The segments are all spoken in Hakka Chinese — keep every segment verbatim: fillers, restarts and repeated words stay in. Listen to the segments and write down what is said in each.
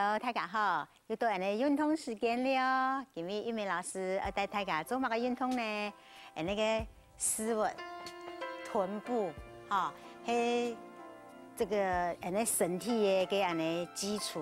Hello，大家好，又到恁呢運動時間了。今日玉美老師要帶大家做麼个運動呢？恁呢个屎朏、臀部，哈，係這個恁呢身體个个恁呢基礎，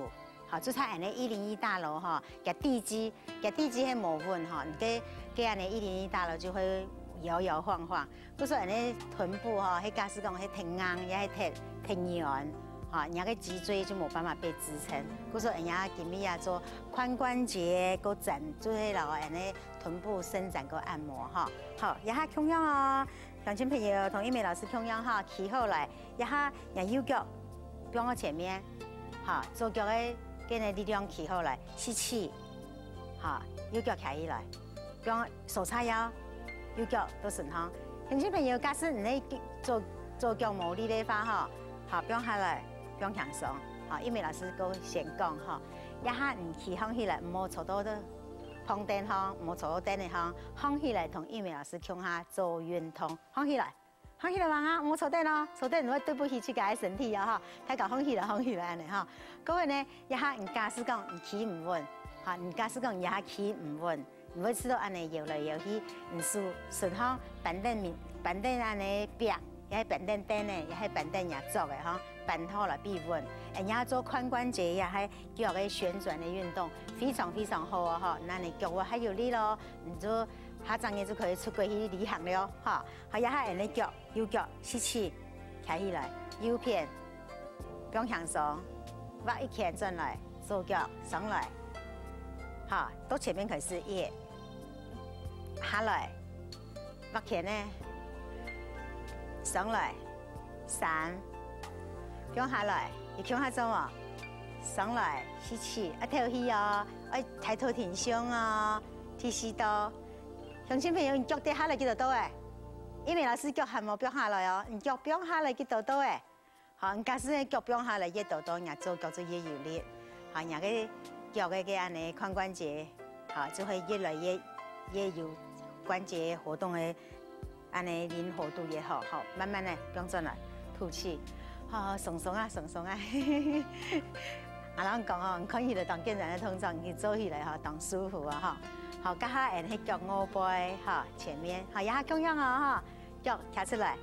好，就像恁呢一零一大樓哈，个地基，个地基係無穩哈，你个个恁呢一零一大樓就會搖搖晃晃。 故所恁呢臀部吼，係假使講係忒硬，也係忒忒軟，吼，人家个脊椎就無辦法被支撐。故所人家今日啊做髖關節个展，就係摎恁呢臀部伸展个按摩吼。好，這下共樣哦，鄉親朋友同玉美老師共樣哈，企好來，這下若右腳放到前面，哈，左腳个个呢力量企好來，吸氣，哈，右腳徛起來。 放手叉腰，右腳到脣項。鄉親朋友，假使你个左左腳無力个話吼，好，放下來，放輕鬆。好，玉美老師个先講吼，這下你企䟘起來，毋好坐到个旁邊項，毋好坐到凳仔項，䟘起來同玉美老師共下做運動，䟘起來。 䟘起來吂啊，毋好坐凳哦，坐凳你會對不起自家个身體哦吼。大家䟘起來，䟘起來恁呢吼。各位呢，這下你假使講你企毋穩，哈，你假使講你這下企毋穩，你會試著恁呢搖來搖去，你手脣項板凳面，板凳恁呢壁，也係板凳凳呢，也係板凳若桌个吼，板好來比穩。哎，你這做髖關節也係腳个旋轉个運動，非常非常好哦吼。那你腳會較有力咯，你就下隻月就可以出國去旅行了吼。好，這下恁呢腳 右腳吸氣，徛起來，右片，放輕鬆，畫一圈轉來，左腳上來。好，到前面開始，一，下來，畫圈仔，上來，三，放下來，你共下做無？上來，吸氣，啊，敨氣哦，愛抬頭挺胸哦。第四到， 鄉親朋友，你腳跌下來幾多度欸？玉美老師腳還無放下來哦，你腳放下來幾多度欸？好，你假使你腳放下來越多度，若左腳就越有力，好，若个腳个个恁呢髖關節，好，就會越來越越有關節活動个恁呢靈活度也好，好，慢慢个放轉來，吐氣，好，鬆鬆啊，鬆鬆啊。阿郎講哦，你看起來當簡單个動作，你做起來吼，當舒服啊吼。 好，這下𠊎等係腳外背，吼，前面，好，這下共樣哦，吼，腳徛出來，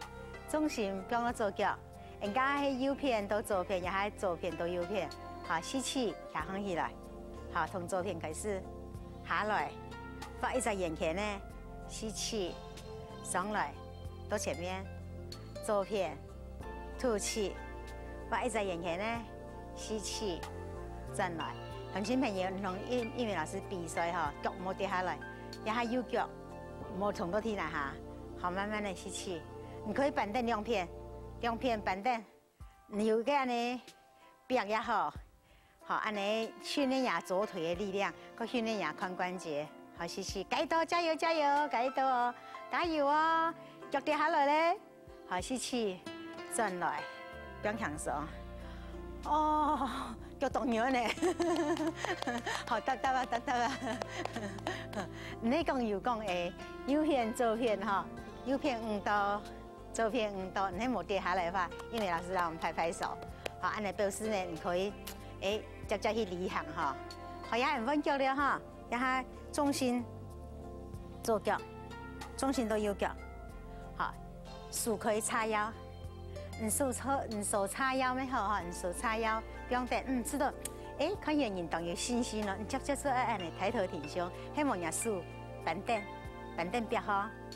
重心放到左腳，人家係右片到左片，也係左片到右片，好，吸氣，徛䟘起來，好，從左片開始，下來，畫一隻圓圈仔，吸氣，上來，到前面，左片，吐氣，畫一隻圓圈仔，吸氣，轉來。鄉親朋友，你同玉玉美老師比賽吼，腳莫跌下來。 這下右腳，莫衝到地泥下，好，慢慢个吸氣。你可以板凳兩片，兩片板凳，你有个恁呢壁也好，好，恁呢訓練若左腿个力量，佮訓練若髖關節。好，吸氣，加油，加油，加油，加油哦，加油哦，腳跌下來咧。 好，吸氣，轉來，放輕鬆。哦，腳當軟呢。好，搭搭啊，搭搭啊。你講有講誒，右片、左片吼，右片五度，左片五度，你無跌下來个話，玉美老師摎你拍拍手。好，恁呢表示呢，你可以，誒，接接去旅行吼。好，也很穩腳了吼。 這下重心左腳，重心到右腳，好，手可以叉腰，你手叉，你手叉腰乜好吼，你手叉腰，放等，嗯，試著，誒，看起來人當有信心咯，你接接就愛恁呢抬頭挺胸，希望若手板凳，板凳壁吼，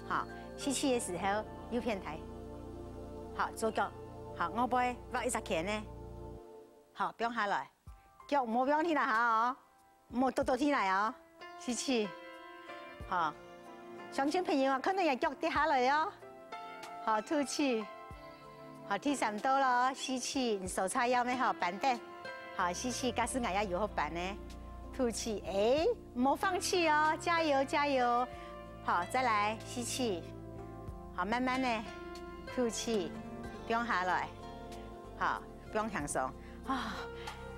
好，吸氣个時候右片抬，好，左腳，好，外背畫一隻圈仔，好，放下來，腳莫放地泥下哦。 莫倒倒地泥哦，吸氣。好，鄉親朋友啊，看著若腳跌下來哦。好，吐氣。好，第三到咯，吸氣，你手叉腰乜好，板凳。好，吸氣，假使𠊎也有好板呢。吐氣，誒，莫放棄哦，加油，加油。好，再來，吸氣。好，慢慢个，吐氣，放下來。好， 放輕鬆。啊，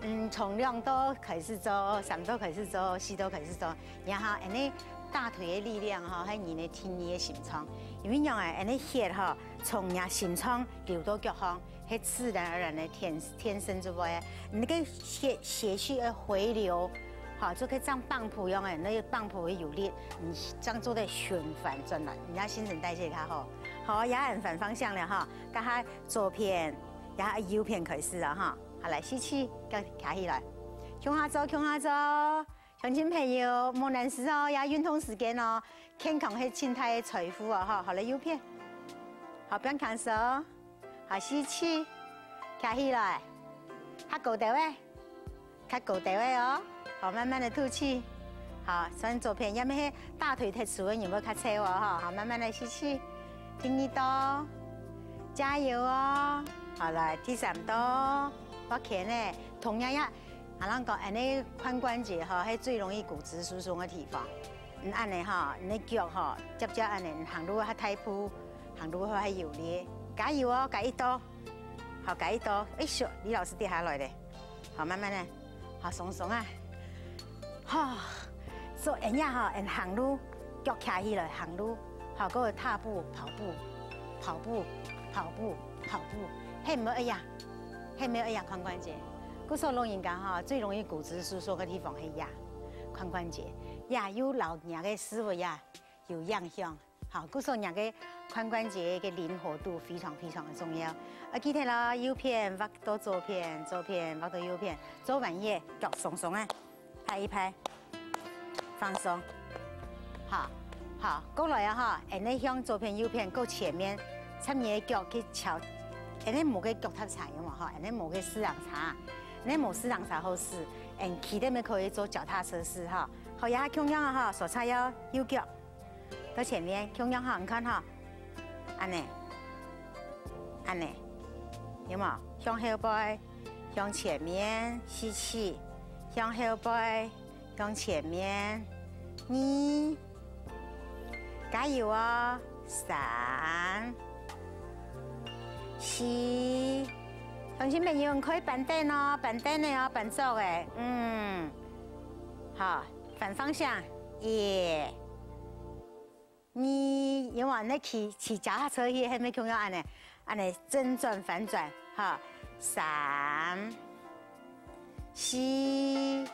嗯，從兩度開始做，三度開始做，四度開始做，然後恁呢大腿个力量吼，係人个第二个心臟。因為仰仔，恁呢血吼，從若心臟流到腳項，係自然而然个天天生就會个。你个血血氣个回流，吼，就可以像幫浦樣仔，你个幫浦會有力，你正做得循環轉來，你个新陳代謝較好。好，也很反方向了哈，剛才左片，也右片開始了哈。好，來吸氣，再徛起來，共下做，共下做。 鄉親朋友，無難事哦，也運動時間哦，健康係盡大个財富哦，吼，好了，右片，好，放輕鬆，好，吸氣，徛起來，較高兜仔，較高兜仔哦，好，慢慢的吐氣，好，算左片，因為大腿忒粗个人會較瘦哦，吼，好，慢慢的吸氣，第二刀，加油哦，好，來，第三刀，畫圈仔，同樣也 阿人講，恁呢髖關節吼，係最容易骨質疏鬆个地方。嗯，恁呢吼，你个腳吼，接接恁呢，你行路較大步，行路較有力。加油哦，加一刀，好，加一刀。哎咻，李老師跌下來咧。好，慢慢的，好，鬆鬆啊。吼，做恁樣吼，恁行路，腳徛起來行路，好，過踏步、跑步、跑步、跑步、跑步，係毋係一樣？ 係毋係愛壓髖關節？故所老人家吼，最容易骨質疏鬆个地方係壓髖關節，也有摎若个屎朏也有影響。好，故所若个髖關節个靈活度非常非常的重要。啊，記得啦，右片畫到左片，左片畫到右片，做完以後，腳鬆鬆啊。 拍一拍，放鬆。好，好，過來啊哈，恁呢向左片、右片，過前面，插你个腳去敲，恁呢無个腳踏車有無哈？恁呢無个四輪車，恁呢無四輪車好使，恁企等也可以做腳踏車使哈。好，也共樣啊哈，手叉腰，右腳。 到前面，共樣吼，你看吼，恁呢，恁呢，有無？向後背，向前面，吸氣，向後背，向前面，二，加油哦，三，四，鄉親朋友，你可以搬凳哦，搬凳仔哦，搬桌仔，嗯，好，反方向，一， 你有無恁呢騎騎腳踏車去，係毋係共樣恁呢，恁呢正轉反轉，哈，三、四，你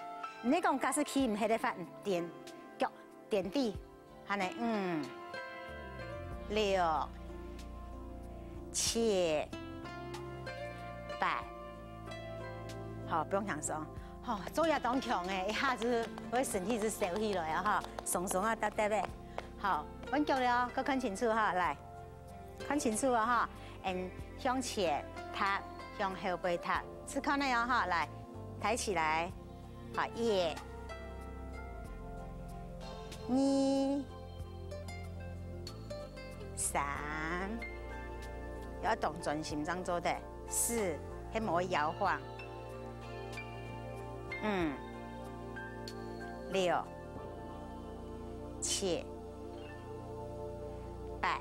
講假使騎毋係个話，你點腳點地，恁呢，五、六、七、八，好，放輕鬆，好，做也當強欸，一下子會身體就燒起來啊哈，鬆鬆啊，搭搭咧。 好，換腳了，各看清楚哈，來，看清楚哦哈，嗯，向前踏，向後背踏，試看咧哦哈，來，抬起來，好，一、二、三，要當專心正做得，四，係無搖晃，五、六、七、 八。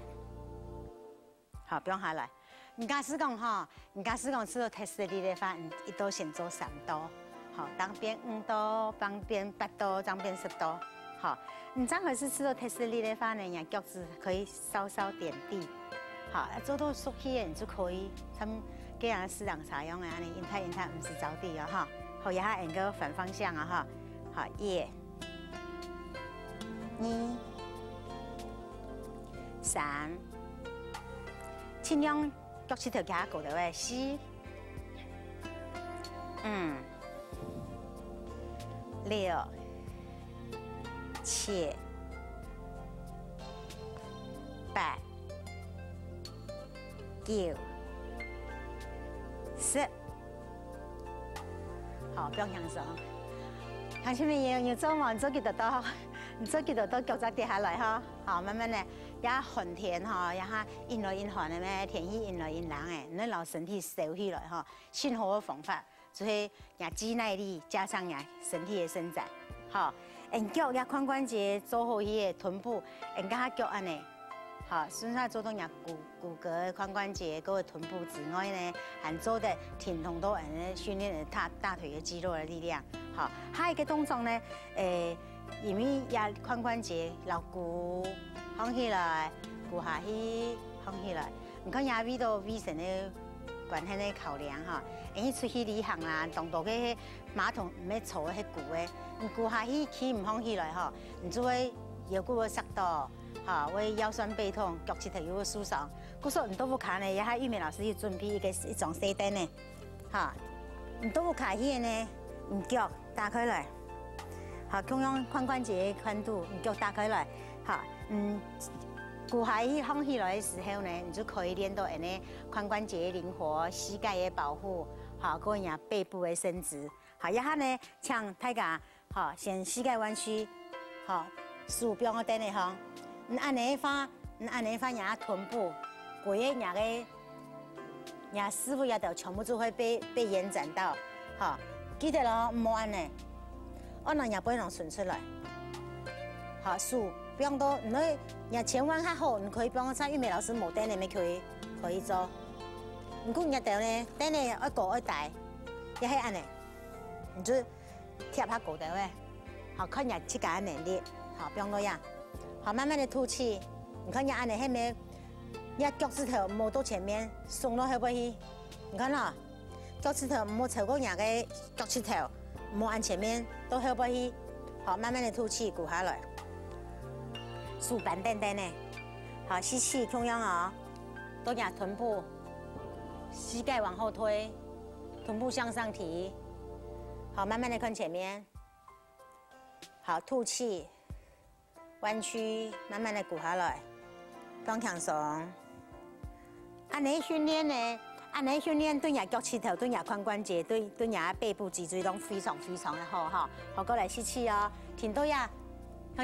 好，放下來。你假使講吼，你假使講試著忒食力个話，你一到先做三到，好，當變五到，當變八到，當變十到，好。你正開始試著忒食力个話呢，你腳趾可以稍稍點地，好，做到熟起，你就可以像這樣四輪車樣个，恁呢，引踏引踏，毋使著地哦，哈。好，這下恁个反方向啊，哈。好，一、 二、三，盡量腳趾頭較高兜仔，四、五、六、七、八、九、十。 好，放輕鬆。鄉親朋友，你做無？你做幾多到？你做幾多到腳趾跌下來哈？好，慢慢的，也寒天哈，也下陰來陰寒个咩，天氣陰來陰冷个，你摎身體燒起來哈，盡好个方法就係若肌耐力加上若身體个伸展，好，恁腳也髖關節做好去个臀部，恁加腳恁呢，好，順續做到若骨 骨骼、髖關節、各个臀部之外呢，還做得停動到恁呢訓練大大腿个肌肉个力量。好，下一个動作呢，誒，因為這髖關節摎跍䟘起來，跍下去䟘起來。你看這為著衛生个關係个考量吼，因為出去旅行啦，當多个馬桶毋係坐个，係跍个，你跍下去企毋䟘起來吼，你就會腰骨會痠著，吼，會腰痠背痛，腳膝頭又會受傷。故所你到屋下呢，這下玉美老師有準備一個一張細凳呢。 哈，你到屋下去呢，你腳打開來，好，共樣髖關節个寬度，你腳打開來，哈，嗯，跍下去䟘起來个時候呢，你就可以練到恁呢髖關節个靈活、膝蓋个保護，哈，還有背部个伸直。好，這下呢，請大家 好，先膝蓋彎曲，好，手放到凳仔項。你恁仔个話，你恁仔个話，若个臀部，歸个若个，若屎朏這兜全部就會被被延展到，好，記得哦，毋好恁仔，愛拿若背囊伸出來。好，手放到，你愛若千萬較好，你可以放到像玉美老師無凳仔乜可以可以做。毋過這兜呢，凳仔愛高愛低，也係恁仔，你就 貼下高兜仔，好，看若自家个能力，好，放落這，好，慢慢仔吐氣。你看若恁仔係無？若腳趾頭毋好到前面，送到後背去。你看哦，腳趾頭毋好超過若个腳趾頭，毋好恁前面，到後背去。好，慢慢仔吐氣，跍下來。手扳等等仔，好，吸氣，共樣哦，到若臀部，膝蓋往後推，臀部向上提。 好，慢慢仔看前面。好，吐氣，彎曲，慢慢仔跍下來，放輕鬆。恁仔訓練呢，恁仔訓練對若腳趾頭、對若髖關節、對對若背部脊椎都非常非常个好吼。好，過來吸氣哦，停到這，鄉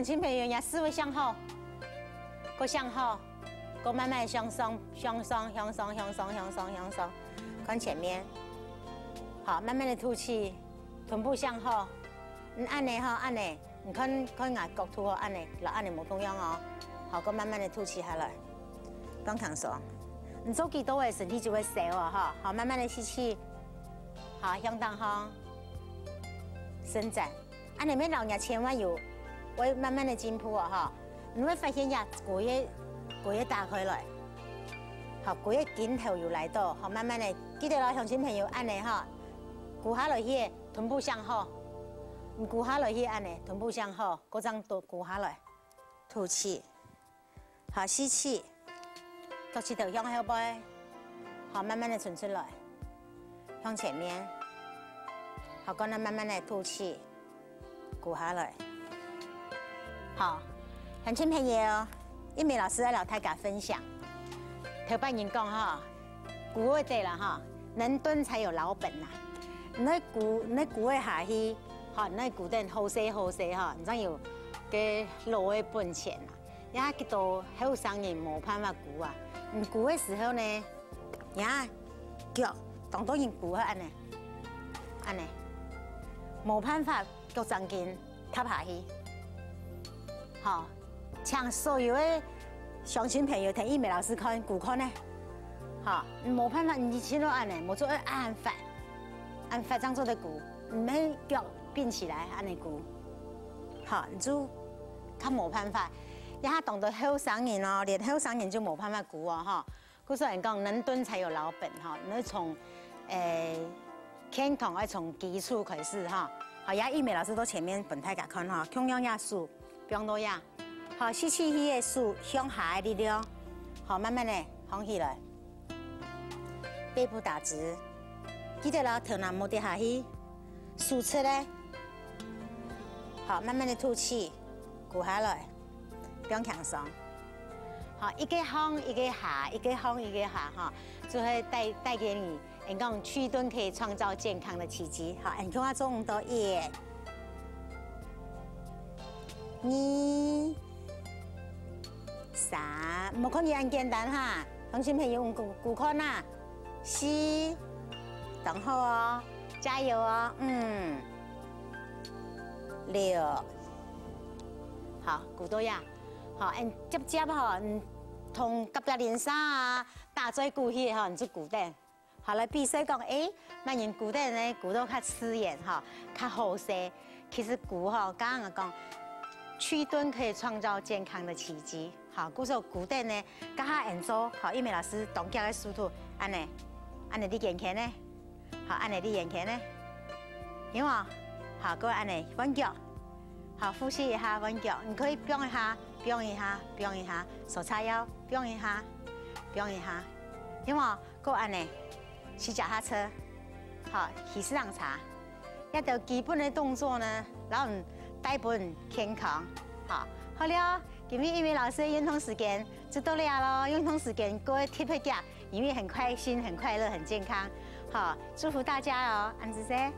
親朋友，若屎朏向好，過向好。 過慢慢向上，向上，向上，向上，向上，向上，看前面。好，慢慢仔吐氣，臀部向後。嗯，恁仔吼，恁仔，你看看𠊎角度吼，恁仔，摎恁仔無共樣哦。好，過慢慢仔吐氣下來，放輕鬆。你做幾多个身體就會燒哦，吼。好，慢慢仔吸氣。好，向頂項伸展。 恁仔乜摎若千萬有會慢慢仔進步哦，吼。你會發現這歸个歸个打開來，好，歸个筋頭有拉著，好，慢慢仔，記得哦，鄉親朋友，恁仔吼，跍下來去，臀部向後，你跍下來去恁仔，臀部向後，過正倒跍下來，吐氣。 好，吸氣，腳趾頭向後背，好，慢慢仔伸出來，向前面，好，過來慢慢仔吐氣，跍下來。好，鄉親朋友，玉美老師愛摎大家分享，頭擺人講吼，跍會得啦吼，能蹲才有老本啦。你愛跍，你愛跍會下去，吼，你愛跍等好勢好勢吼，你正有該老个本錢啦。 也幾多後生人無辦法跍啊。毋跍个時候呢，也腳當多人跍啊恁仔，恁仔，無辦法腳正經塌下去。吼，請所有个鄉親朋友跈玉美老師看，跍看呢。吼，無辦法，你只能恁仔，無做愛恁闊，恁闊正做得跍，毋免腳併起來恁仔跍。 吼，你就較無辦法。這下當多後生人哦，連後生人就無辦法跍哦，吼。故所人講，能蹲才有老本，吼，你愛從，誒，健康愛從基礎開始，吼。好，這玉美老師到前面分大家看，吼，共樣這手放到這，好，吸氣，氣个手向下个力量，好，慢慢仔䟘起來。 背部打直，記得哦，頭那莫跌下去，手直咧。好，慢慢仔吐氣，跍下來，放輕鬆。好，一個䟘一個下，一個䟘一個下，吼，就會帶帶給你，人講屈蹲可以創造健康的奇蹟。好，你看我做毋到一，二， 三，無看佢恁簡單哈，鄉親朋友，你跍跍看啊。四，當好哦，加油哦，五，六，好，跍到這，好，恁接接吼，嗯，同隔壁鄰舍啊，打嘴鼓去吼，你就跍等。 好，來比賽講，誒，麼人跍等呢，跍到較自然吼，較好勢。其實跍吼，剛剛講，屈蹲可以創造健康的奇蹟。好，故所古典呢，這下恁做，好，玉美老師動腳个速度，恁呢，恁呢你健康呢，好，恁呢你健康呢，有無？好，各位恁呢換腳，好，複習一下換腳，你可以放一下，放一下，放一下，手叉腰，放一下，放一下，有無？各位恁呢，騎腳踏車，好，騎四輪車。 這兜基本个動作呢，摎你帶分健康。好，好了，今日玉美老師个運動時間就到這咯，運動時間過得特別遽，因為很開心、很快樂、很健康。好，祝福大家哦，恁仔細。